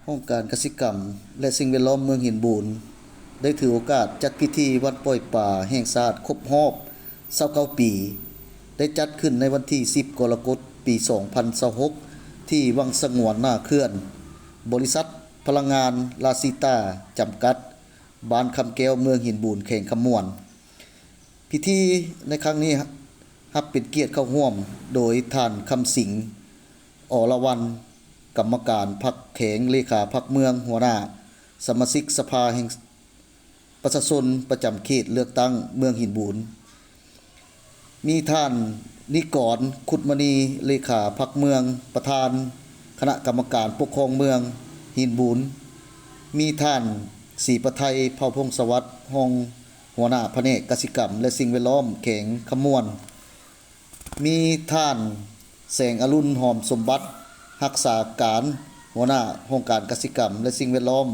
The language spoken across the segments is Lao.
ຫ້ອງການກະສິກຳ ແລະ ສິ່ງແວດລ້ອມເມືອງຫີນບູນ ໄດ້ຖືໂອກາດຈັດພິທີວັນປ່ອຍປາແຫ່ງຊາດຄົບຮອບຊາວເກົ້າປີ, ໄດ້ຈັດຂຶ້ນໃນວັນທີສິບ ກໍລະກົດ ປີສອງພັນຊາວຫົກ ທີ່ວັງສະຫງວນໜ້າເຂື່ອນ, ບໍລິສັດພະລັງງານລາຊີຕາ ຈຳກັດ, ບ້ານຄຳແກ້ວ ເມືອງຫີນບູນ ແຂວງຄຳມ່ວນ. ພິທີໃນຄັ້ງນີ້ ຮັບເປັນກຽດເຂົ້າຮ່ວມໂດຍທ່ານ ຄຳສິງ ອລະວັນ ກຳມະການພັກແຂວງ, ເລຂາພັກເມືອງ, ຫົວໜ້າສະມາຊິກສະພາແຫ່ງປະຊາຊົນປະຈຳເຂດເລືອກຕັ້ງເມືອງຫີນບູນ, ມີທ່ານ ນິກອນ ຄຸດມະນີ ເລຂາພັກເມືອງ, ປະທານຄະນະກຳມະການປົກຄອງເມືອງຫີນບູນ, ມີທ່ານ ສີປະໄທ ເຜົ່າພົງສະຫວັດ ຮອງຫົວໜ້າພະແນກກະສິກຳ ແລະ ສິ່ງແວດລ້ອມແຂວງຄຳມ່ວນ, ມີທ່ານ ແສງອະລຸນ ຫອມສົມບັດ ຮັກສາການຫົວໜ້າຫ້ອງການກະສິກຳ ແລະ ສິ່ງແວດລ້ອມ,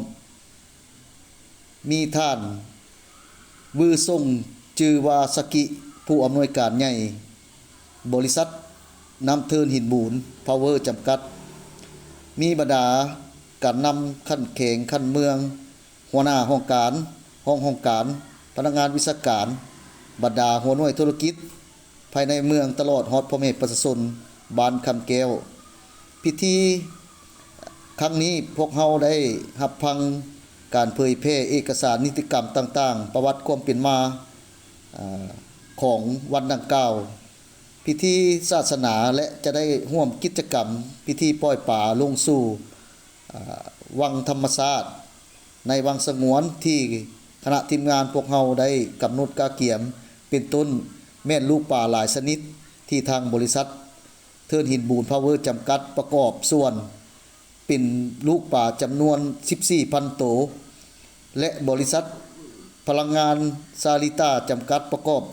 ມີທ່ານ ວື່ຊົງ ຈື່ວາສະກິ ຜູ້ອຳນວຍການໃຫຍ່ບໍລິສັດນ້ຳເທີນຫີນບູນ ພາວເວີ ຈຳກັດ, ມີບັນດາການນຳຂັ້ນແຂວງ, ຂັ້ນເມືອງ, ຫົວໜ້າຫ້ອງການ, ຮອງຫ້ອງການ, ພະນັກງານວິຊາການ, ບັນດາຫົວໜ່ວຍທຸລະກິດ ພາຍໃນເມືອງ ຕະຫຼອດຮອດພໍ່ແມ່ປະຊາຊົນບ້ານຄຳແກ້ວ. ພິທີຄັ້ງນີ້ ພວກເຮົາໄດ້ຮັບຟັງການເຜີຍແຜ່ເອກະສານນິຕິກຳຕ່າງໆ, ປະຫວັດຄວາມເປັນມາ ອາ ຂອງວັນດັ່ງກ່າວ, ພິທີສາສະໜາ ແລະ ຈະໄດ້ຮ່ວມກິດຈະກຳພິທີປ່ອຍປາລົງສູ່ ອາ ວັງທຳມະຊາດ ໃນວັງສະຫງວນທີ່ຄະນະທີມງານພວກເຮົາໄດ້ກຳນົດກະກຽມ ເປັນຕົ້ນແມ່ນລູກປາຫຼາຍຊະນິດທີ່ທາງບໍລິສັດເທີນຫີນບູນ ພາວເວີ ຈຳກັດ ປະກອບສ່ວນເປັນລູກປາຈຳນວນສິບສີ່ພັນໂຕ ແລະ ບໍລິສັດພະລັງງານຊາລິຕາ ຈຳກັດ ປະກອບ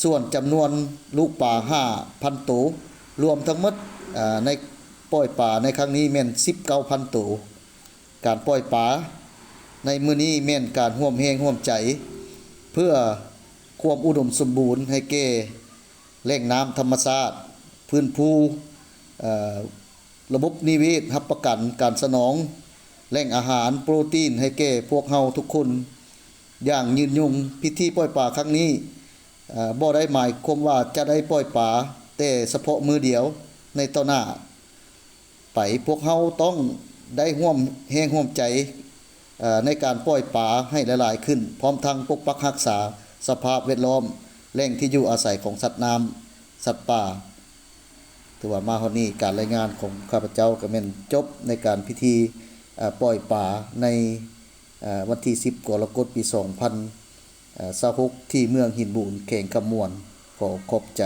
ສ່ວນຈຳນວນລູກປາຫ້າພັນໂຕ, ລວມທັງໝົດ ອາ ໃນປ່ອຍປາໃນຄັ້ງນີ້ແມ່ນສິບເກົ້າພັນໂຕ. ການປ່ອຍປາໃນມື້ນີ້ແມ່ນການຮ່ວມແຮງຮ່ວມໃຈ ເພື່ອຄວາມອຸດົມສົມບູນໃຫ້ແກ່ແຫຼ່ງນ້ຳທຳມະຊາດ, ຟື້ນຟູ ເອີ ລະບົບນິເວດ, ຮັບປະກັນການສະໜອງແຫຼ່ງອາຫານໂປຣຕີນໃຫ້ແກ່ພວກເຮົາທຸກຄົນຢ່າງຍືນຍົງ. ພິທີປ່ອຍປາຄັ້ງນີ້ ເອີ ບໍ່ໄດ້ໝາຍຄວາມວ່າຈະໄດ້ປ່ອຍປາແຕ່ສະເພາະມື້ດຽວໃນຕໍ່ໜ້າໄປ. ພວກເຮົາຕ້ອງໄດ້ຮ່ວມແຮງຮ່ວມໃຈ ເອີ ໃນການປ່ອຍປາໃຫ້ຫຼາຍໆຂຶ້ນ, ພ້ອມທັງປົກປັກຮັກສາສະພາບແວດລ້ອມ, ແຫຼ່ງທີ່ຢູ່ອາໄສຂອງສັດນ້ຳ, ສັດປ່າ. ຖືວ່າມາຮອດນີ້ ການລາຍງານຂອງຂ້າພະເຈົ້າກໍແມ່ນຈົບໃນການພິທີ ເອີ ປ່ອຍປາໃນ ເອີ ວັນທີສິບ ກໍລະກົດ ປີສອງພັນຊາວຫົກ ທີ່ເມືອງຫີນບູນ ແຂວງຄຳມ່ວນ. ຂໍຂອບໃຈ.